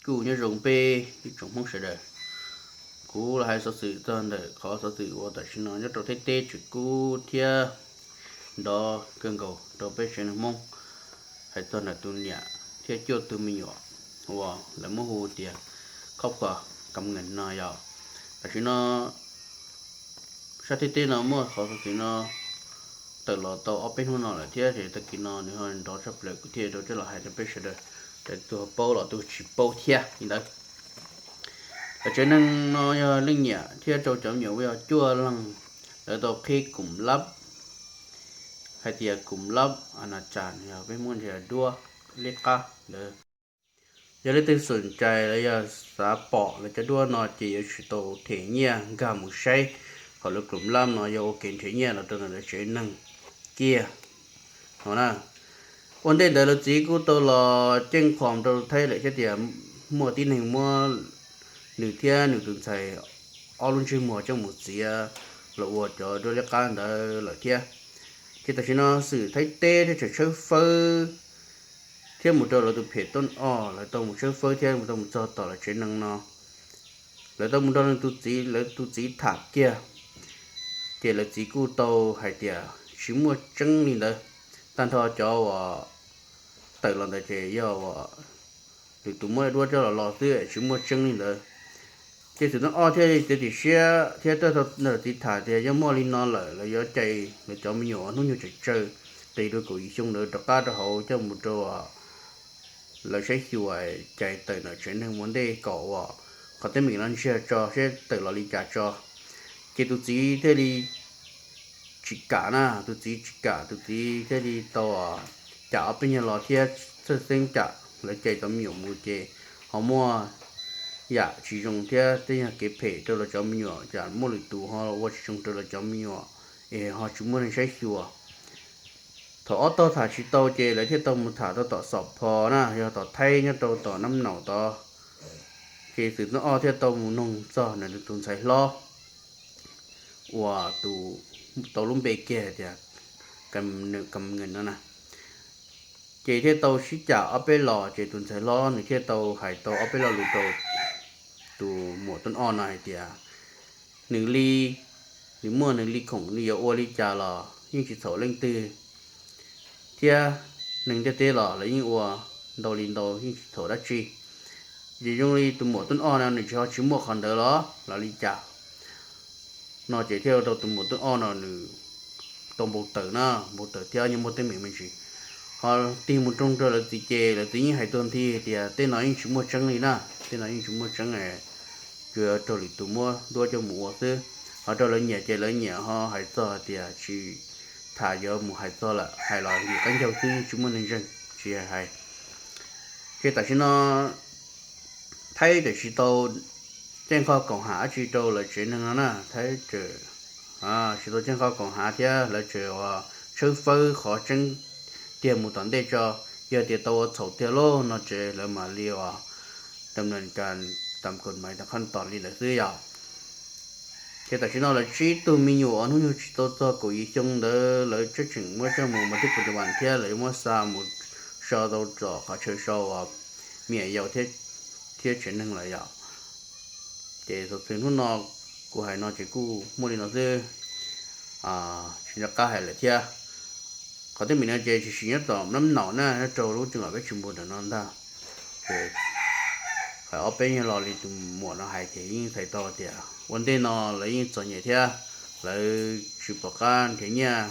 Kuj nyob zoo peb ib tsoom Hmoob sawv daws. Kuv los hais xov xwm txog ntawm qhov xov xwm uas tam sim no nyob rau Thaib teb tseem kub thiab nrov kawg nkaus rau peb tsev neeg Hmoob, hais txog ntawm tus niam thiab cuaj tug me nyuam uas lawv muab hu tias khawb khuas kam ngees no yog. Tam sim no sab Thaib teb no muaj qhov xov xwm no tawm los tau ob peb hnub no lawm thiab, ces tag kis no nws ho nrov tshaj plaws kuv thiaj rau coj los hais rau peb sawv daws, tus paub los tus tsis paub thiab li ntawd. Lawv tsev neeg no yog leej niam thiab rau cov me nyuam uas yog cuaj leeg, lawv tau qhib kum lab, hais tias kum lab a na tsa yog peb Hmoob ntsia duab liab qab ntawd. Yog leej twg xom cai los yog xav pom lawv cov duab no ces yuav tsum tau them nyiaj nkag mus saib, qhov lawv kum lab no yog ua kev nrhiav nyiaj los rau ntawm lawv tsev neeg kiag no na. Ua ntej ntawd lawv txiv kuj tau los ceeb qhom rau Thaib lawm thiab tias muaj tib neeg muab nws thiab nws tus ntxhais ob lub ntsej muag coj mus txiav los ua cov duab liab qab ntawd lawm thiab. Ces tam sim no xwm Thaib teb thiab tseem tshawb fawb thiab mus rau lawv tus phem Tooj Oj, lawv tau mus tshawb fawb thiab tau mus txog tom lawv tsev neeg no. Lawv tau mus nrog nws tus txiv, lawv tus txiv tham kiag, ces lawv txiv kuj tau hais tias tsis muaj tseeb li ntawd. Tag nrho cov uas tawm los ntawd ces yog uas lwm tus muab duab coj los los xwb, tsis muaj tseeb li ntawd. Ces xwm Tooj Oj thiaj li txiav txim siab thiab rau txiv tham tias yog muaj li no lawm lawv yuav cais lawv cov me nyuam hnub nyoog tsawm tsawg, qis dua kaum yim xyoo ntawd rov qab rau hauv coj mus rau lawv saib xyuas, cais tawm ntawm tsev neeg ua ntej kom uas qhov teeb meem no ntsiag tso seb tawm los li cas tso. Ces tus txiv thiaj li tsis kam na, tus txiv tsis kam, tus txiv thiaj li tau cam ob peb nyuag los thiab txhawj xeeb cam lawv cais cov me nyuam mus ces ho muaj yam tsis zoo thiab tej yog kev phem rau lawv cov me nyuam, yam muaj lwm tus ho ua tsis zoo rau lawv cov me nyuam es ho tsis muaj neeg saib xyuas. Thaum ob tog tham tsis tau ces lawv thiaj tau mus tham rau tom Xom Pho na, yog tom Thaib nyob rau tom Nab Naum tod. Ces xwm Tooj Oj thiaj tau mus noog txog nws tus ntxhais hlob uas tus tau lub npe kiag tias Kam Nws no na. Ces thiaj tau sib cam ob peb los, ces tus ntxhais hlob nws thiaj tau hais tau ob peb lo lus rau tus muam Tooj Oj no hais tias nws li, nws muaj nws li khoom, nws yuav ua li cas los yeej tsis txhaum leej twg, thiab neeg ntiaj teb los lawv yeej ua ntau li ntau yeej tsis txhaum dab tsi. Ces zoo li tus muam Tooj Oj no nws tsis ho tsis muaj qhov ntawd los los li cas no ces thiaj ua rau tus muam Tooj Oj no nws tau npau taws na, npau taws thiab yeej muaj teeb meem me ntsis. Ho tig mus roog rau lawv txiv ces lawv txiv yeej hais tuag nthi tias tej no yeej tsis muaj tseeb li na, tej no yeej tsis muaj tseeb, yuav raug lwm tus muab duab coj mus ua xwb. Ho rau lawv niam ces lawv niam ho hais txog tias tsis tham, yuav mus hais txog lawm, hais los nkim qab ncaug xwb yeej tsis muaj neeg ntseeg, tsis hais. Ces tam sim no Thaib tseem tsis tau ceej qho koom hav dab tsi rau lawv tsev neeg no na, Thaib tseem tsis tau ceej qho koom hav thiab lawv tseem ua tshawb fawb qhov tseeb tiag mus tom ntej tso. Yog tias tau ua txhaum tiag lauj no ces lawv mam li ua dam nis kas tam kaum mais tam qhab tos li ntawd xwb yom. Ces tam sim no lawv tsib tug me nyuam uas hnub nyoog tsis tau txog kaum yim xyoo ntawd lawv tseem muab coj mus mas tib pus tus vas thiab lawv yuav muab xa mus so tau tom qhov chaw so uas me nyuam yaus thiab tsev neeg lawm yom. Ces xov xwm hnub no kuv hais no ces kuj muaj li no xwb, tsis nco qab hais lawm thiab. Qhov teeb meem no ces tshwm sim nyob tom Nab Naum na, nyob rau lub tseem los peb tsis npu ntawm no ntag. Ces hais ob peb nyuag lo li tus muam no hais ces yeej txhais tau tias ua ntej no lawv yeej txom nyem thiab lawv tsis pom qab nrhiav nyiaj,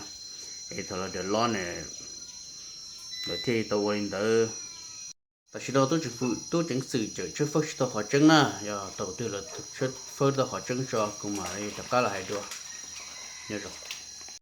es thaum lawv dam lob ne lawv thiaj li tau ua li ntawd. Tam sim no tub ceev xwm tseem tshawb fawb tsis tau qhov tseeb na, yog thaum twg lawv tshawb fawb tau qhov tseeb tso kuv mam li rov qab los hais dua. Nyob zoo.